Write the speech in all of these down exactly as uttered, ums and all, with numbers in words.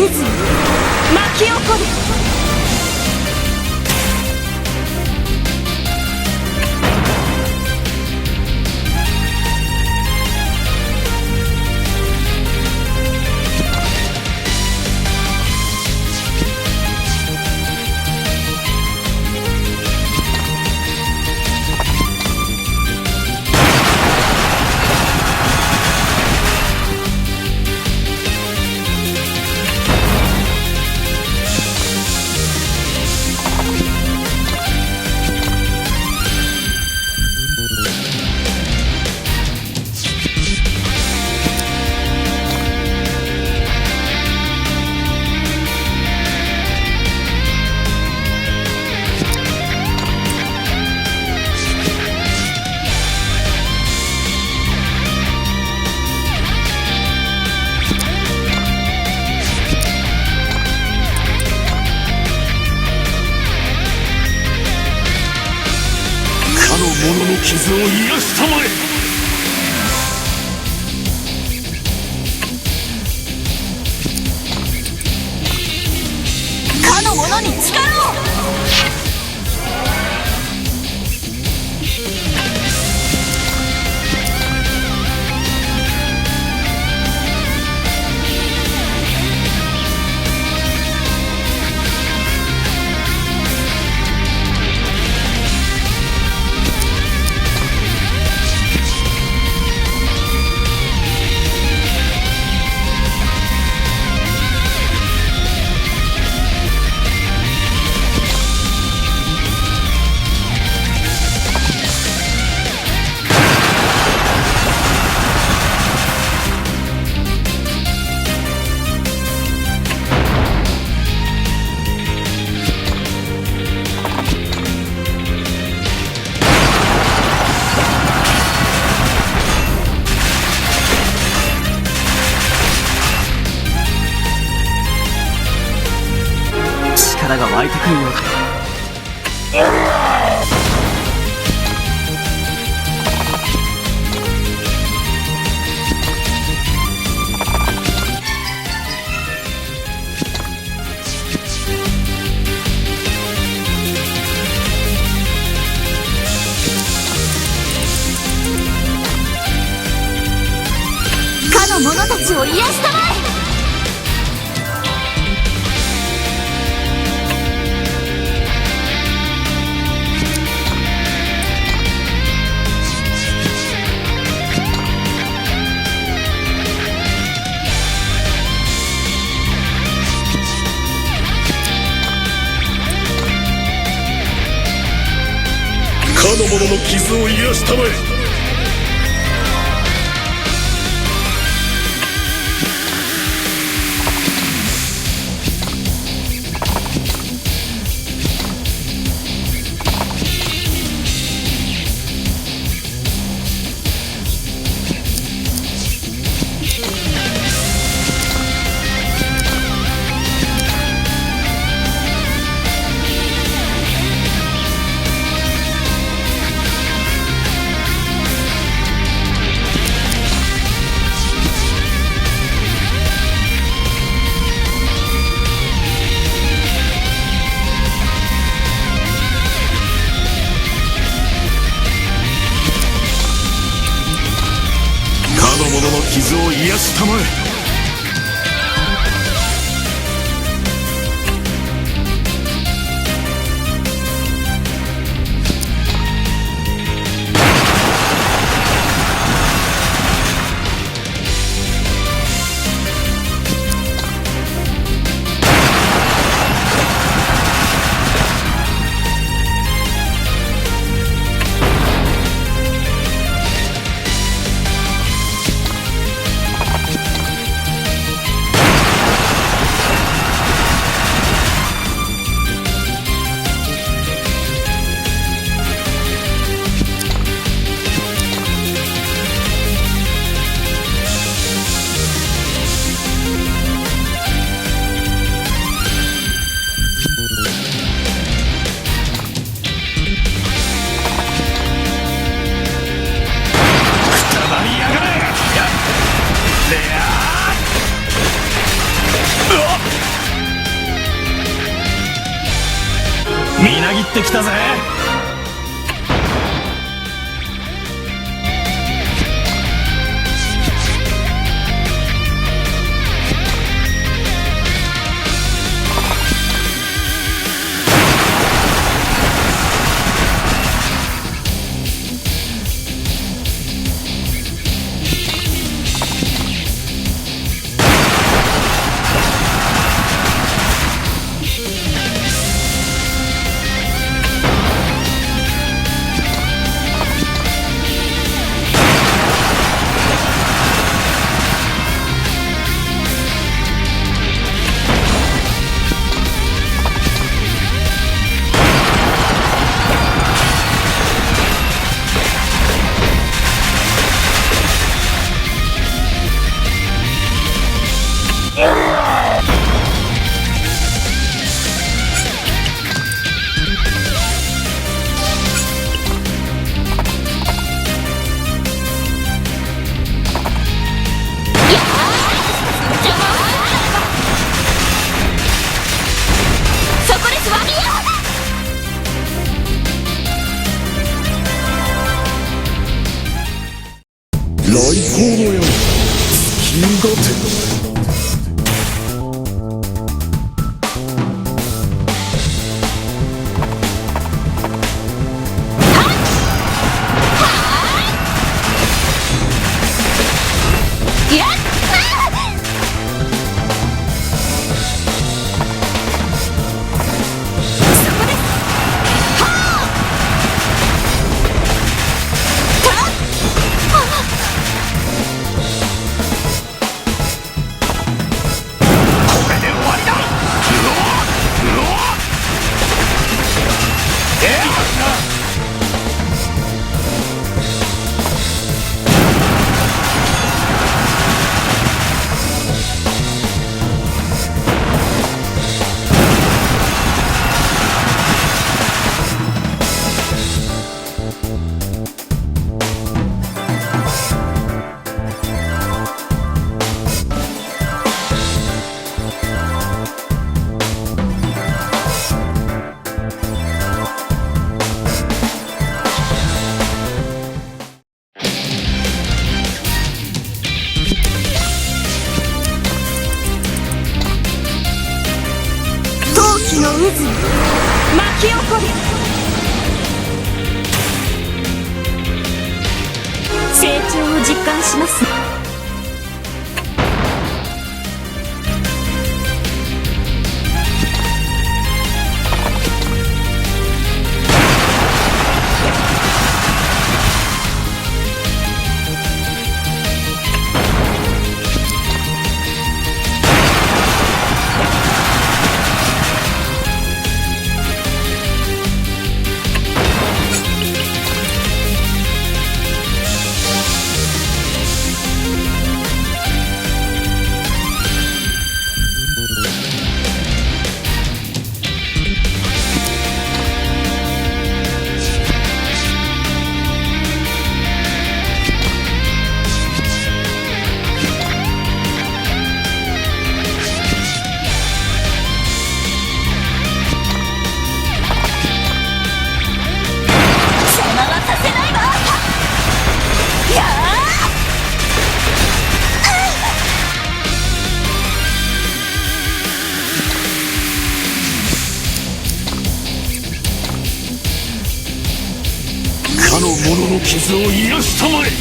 リズム、巻き起こる。かの者の傷を癒したまえ。かの者に力を。力が湧いてくるようだ。かの者たちを癒したまえ。かの者の傷を癒したまえ。かの者の傷を癒したまえ。ってきたぜ。雷光のように突き動かせ。陶器の渦、巻き起こる。成長を実感します。かの者の傷を癒したまえ。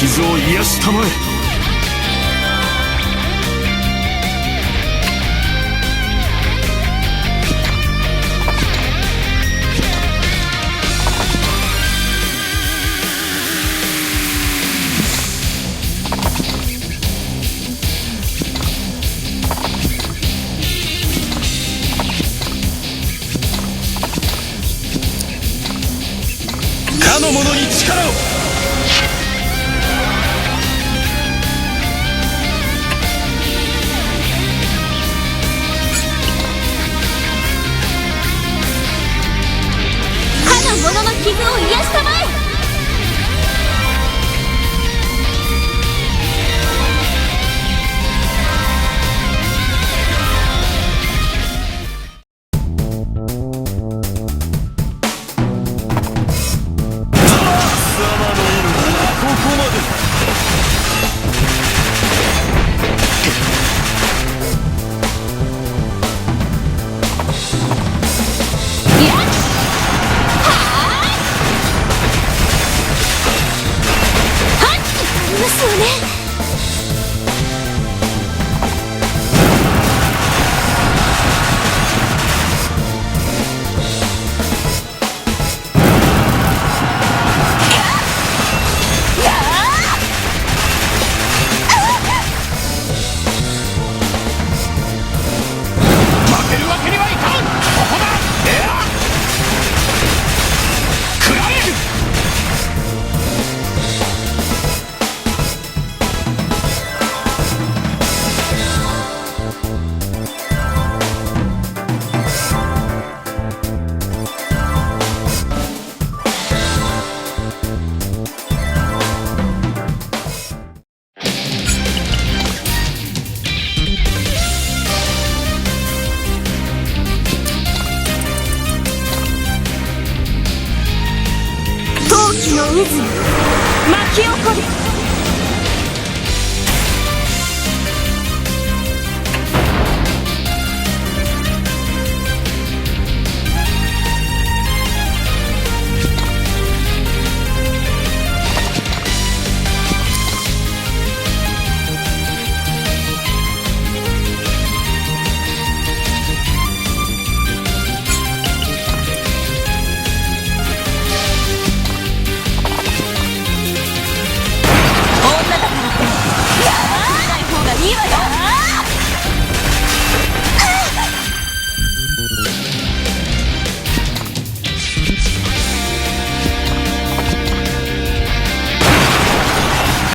傷を癒やしたまえ。かの者に力を。かの者の傷を癒やしたまえ。負けるわけにはいかん！ここだ！えっ！食らえ！陶器の渦、巻き起こり。